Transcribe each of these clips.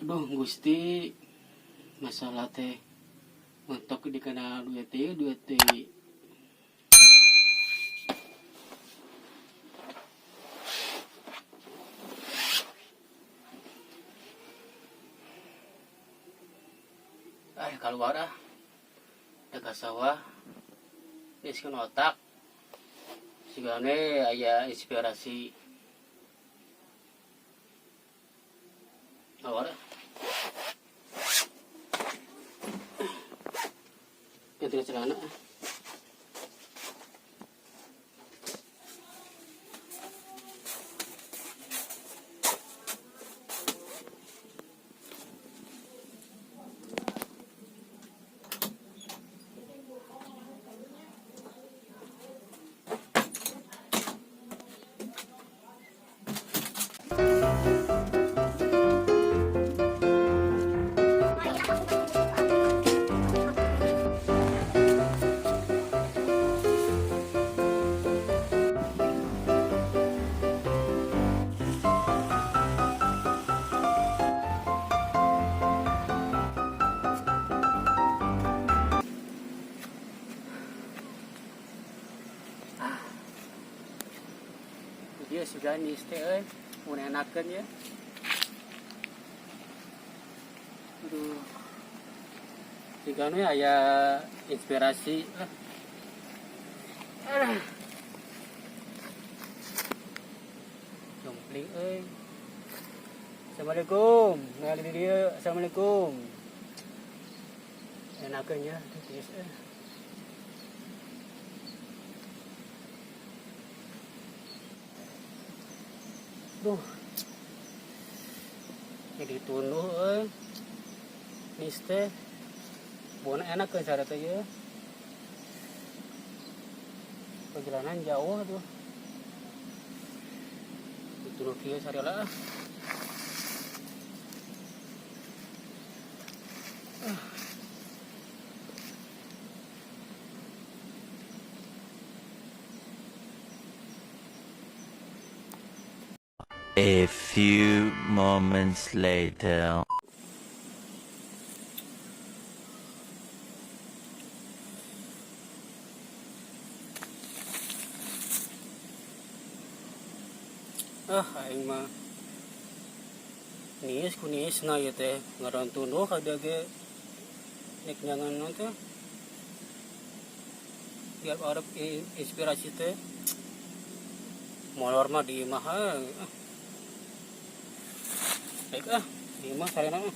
Aduh Gusti, masalah teh mentok dikena duit teh, duit teh. Ah, keluar ah. Dekat sawah. Geus otak. Sigane aya inspirasi. Keluar ah. Ganti celana ah. Ah. Dia sudah nih teh euy, mun enakeun ya. Aduh. Sigana aya inspirasi lah. Aduh. Jompling euy. Assalamualaikum. Nah, di dieu. Assalamualaikum. Enakeun ya, tiis euy. Duh. Jadi tunduh euy. Nis teh. Buana enak ke cara teh ya. Perjalanan jauh tuh. Dituduh kieu sarila ah. A few moments later. Ah, aing mah niis ku niis na ieu teh ngaran tunduh kada ge nek jangan naon teh biar arep inspirasi teh molor mah di imah ah. Baik ah, di imah sarena mah.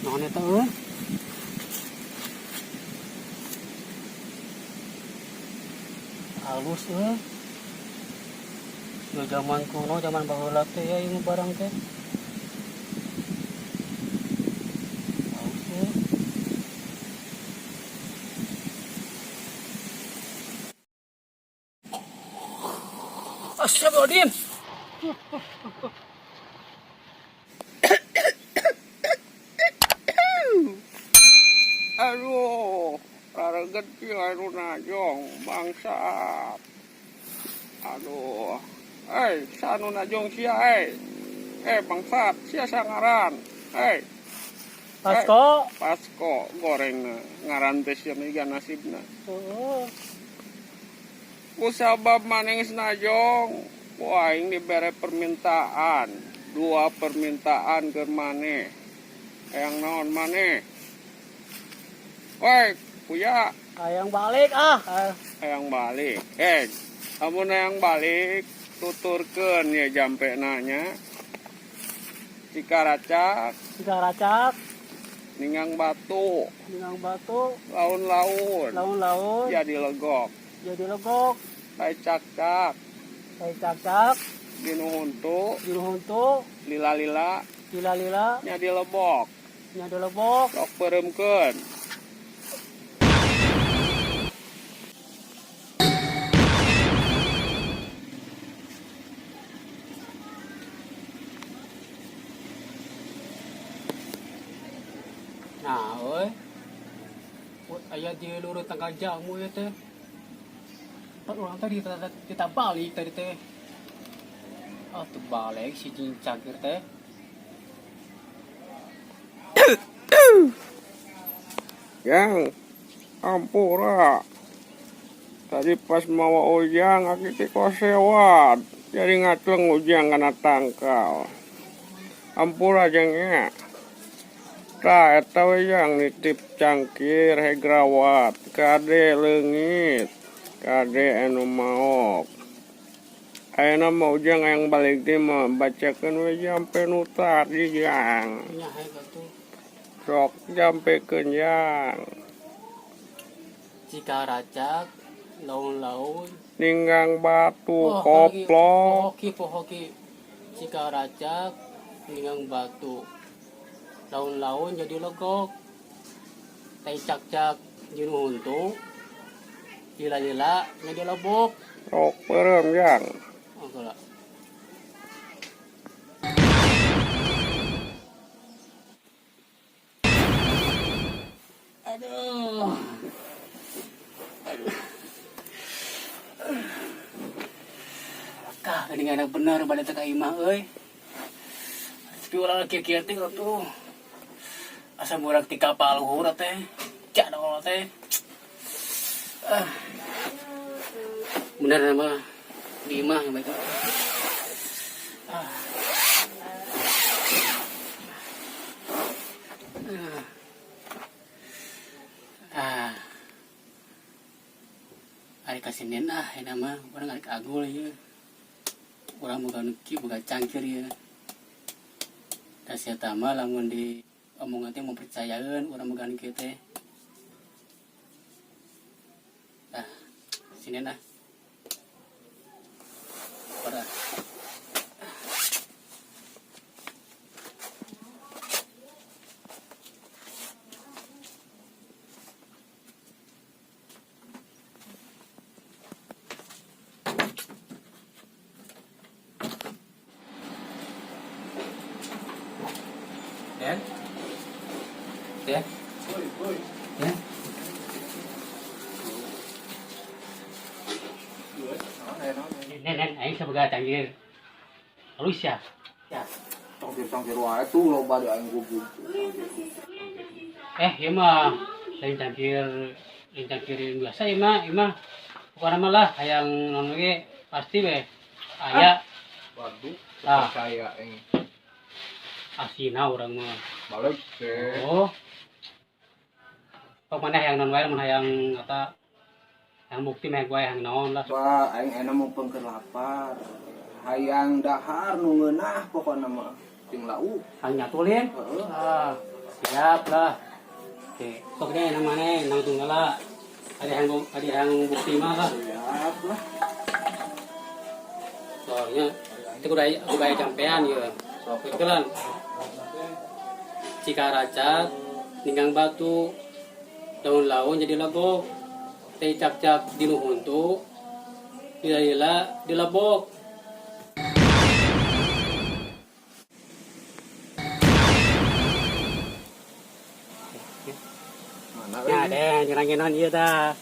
Naon eta euy? Halus euy. Ya zaman kuno, zaman baheula teh ya ieu barang teh. Halus euy. Astagfirullahaladzim. Aduh, rareget kieu anu najong bangsat. Aduh, eh, sanu najong sia eh. Eh, bangsat, sia sangaran. Eh, Pasko. Pasko goreng ngaran teh sia miga nasibna. Heeh. Kusabab maneh geus najong, ku aing dibere permintaan, dua permintaan keur maneh. Hayang naon maneh? Woi, kuya. Hayang balik ah. Hayang balik. Eh, amun hayang balik, tuturkeun ya jampe nanya. Cikaracak. Cikaracak. Ninggang batu. Ninggang batu. Laun-laun. Laun-laun. Jadi legok. Jadi legok. Tai cak-cak. Tai cak-cak. Dinu huntu. Dinu huntu. Lila-lila. Lila-lila. Nyadi lebok. Nyadi lebok. Sok peureumkeun. Nah, euy. Aya di luhur tangkal jamu ya teh. Pan urang teh dititah balik tadi teh. Ah, tuh balik si jin cangkir teh. Yang ampura. Tadi pas mawa ujang aki teh kosewat. Jadi ngatleng ujang kana tangkal. Ampura jang nya. Tah eta we jang nitip cangkir hegrawat kade leungit. Kade anu maok. Ayeuna mah ujang yang balik teh mah bacakeun we jampe nu tadi jang. Nya hae atuh. Sok jampekeun jang. Cikaracak laun-laun Ninggang batu Oh, koplok. Pohoki pohoki Cikaracak ninggang batu. Laun-laun jadi legok. Tai cak-cak jinu huntu. Lila-lila jadi lebok. Sok peureum jang. Oh, geura. Aduh. Aduh. Kah, geuning anak bener balik teh ka imah euy. Tapi urang kieu-kieu teh atuh. Asa murag ti kapal luhur teh. Cak dong teh. Ah. Bener mah di imah yang baik. Ah. Ah. Ah. Ari kasinin ah, ini mah urang arek agul ieu. Urang boga nu kieu boga cangkir ieu. Da sia mah lamun di omongan teh mempercayaeun urang boga nu kieu teh. Ah, sinin ah. Ora. Den? Den? Woi, woi. Den? Nen, nen, aing saboga cangkir. Halus ya. Ya. Cangkir-cangkir wae tuh loba di aing gubuk. Eh, ieu mah lain cangkir yang biasa ieu mah, ieu mah. Pokokna mah lah hayang naon ge pasti we. Aya. Waduh, Ah. percaya aing. Asina urang mah. Balik teh. Oh. Pok maneh hayang naon wae mun hayang eta yang bukti mah wae hayang naon lah. Wah, aing enak mau pengker lapar. Hayang dahar nu ngeunah pokona mah. Ting lau. Hayang nyatu lin. Heeh. Ah, siap lah. Oke, pokoknya yang mana nang tunggala. Ada yang bukti mah lah. Siap lah. Soalnya itu udah aku bayar campean ya. Kebetulan Cikaracak, ninggang batu, daun laun jadi lebok, teh cak-cak di huntu, lila-lila di lebok. Mana Ya euy? deh, nyerang ieu tah.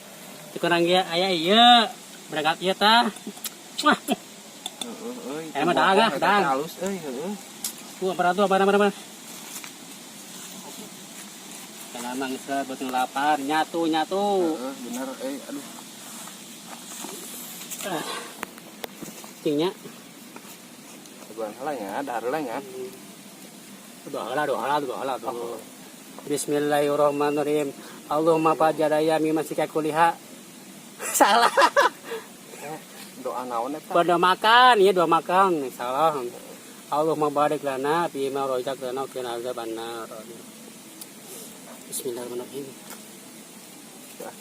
Cukurang ieu aya ieu, berangkat ieu tah. Wah, Heeh euy. Eh, mah dagang, Eta teh dagang. Halus euy, heeh. tuh apa tuh apa apa apa. Kalau mangsa betul lapar, nyatu nyatu. Heeh, bener euy. Aduh. Ah. Cingnya. Teguhan heula nya, dahar heula nya. Doa lah, doa lah, doa lah, doa. Bismillahirrahmanirrahim. Allahumma fajaraya mimma kuliha. Salah. Eh, doa naon eta? Doa makan, ya doa makan. Salah. Allahumma barik lana fima razaqtana wa qina azabannar. Bismillahirrahmanirrahim. Ya.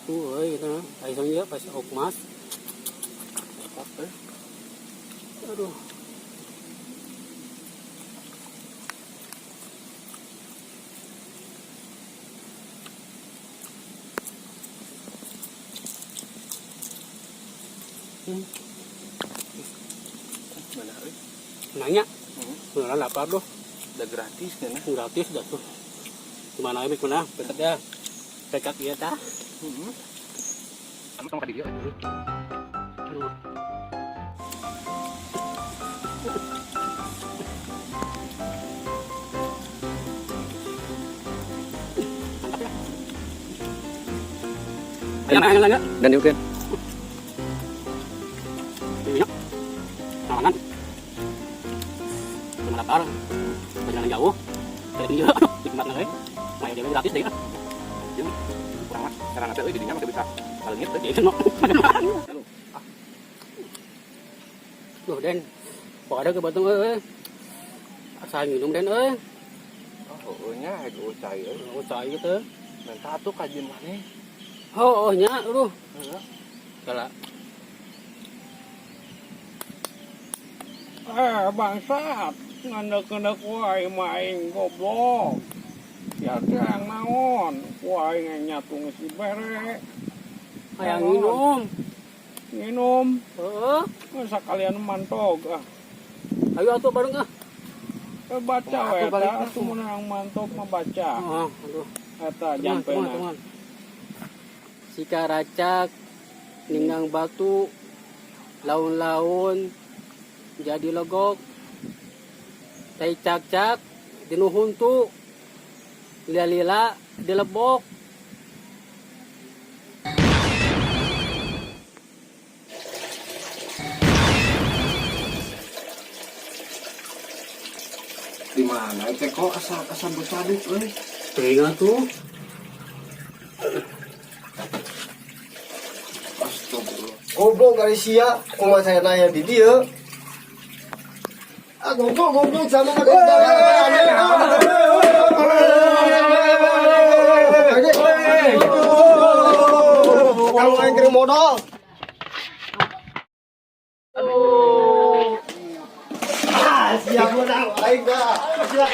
Tuh, euy gitu. Ayo ieu pas okmas. Euy. Aduh. Mana euy? Nanya, Heeh. beneran lapar loh, Udah gratis kan? gratis dah tuh. Gimana ini kuna? Betet ya. Kecap ieu tah. Heeh. Anu tong ka dieu. Aduh. Mantap ya. Ayo, ayo, ayo. Dan diukeun. Iya. Makan. Cuma lapar. Perjalanan jauh. Dari tinggi. Aduh, nikmat euy. Maya dewe gratis deh. Kurang mah sarana teh euy didinya mah teu bisa kaleungit euy. Jadi mau makan. Duh, Den. Kok ada ke Batang euy. Asa minum, Den euy. Oh, heueuh nya heg eueuh cai euy. Oh, cai gitu. Menta atuh kajian maneh. Oh, oh nya, aduh. Heeh. Kala. Eh, bangsat, ngandek-ngandek wae maing goblok. Ya teh yang naon, ku aing nyatu geus dibere. Hayang minum. Minum, Heeh. sakalian mantog ah. Ayo atuh bareng ah. Eh, baca Kumaha we atuh eta balikna? atuh mun urang mantog mah baca. Oh, aduh. Eta Teman, teman, jampena. teman. Sikaracak ninggang batu laun-laun jadi legok, tai cak-cak dinu huntu, lila-lila dilebok. Di mana teh kok asa asa becaduk euy. Teringat tuh. Astagfirullah. Goblok dari sia, kumaha saya nanya di dia. Ah, goblok, goblok, sama sama. Kamu yang kirim modal. Ah, siap menang, aing dah. Siap.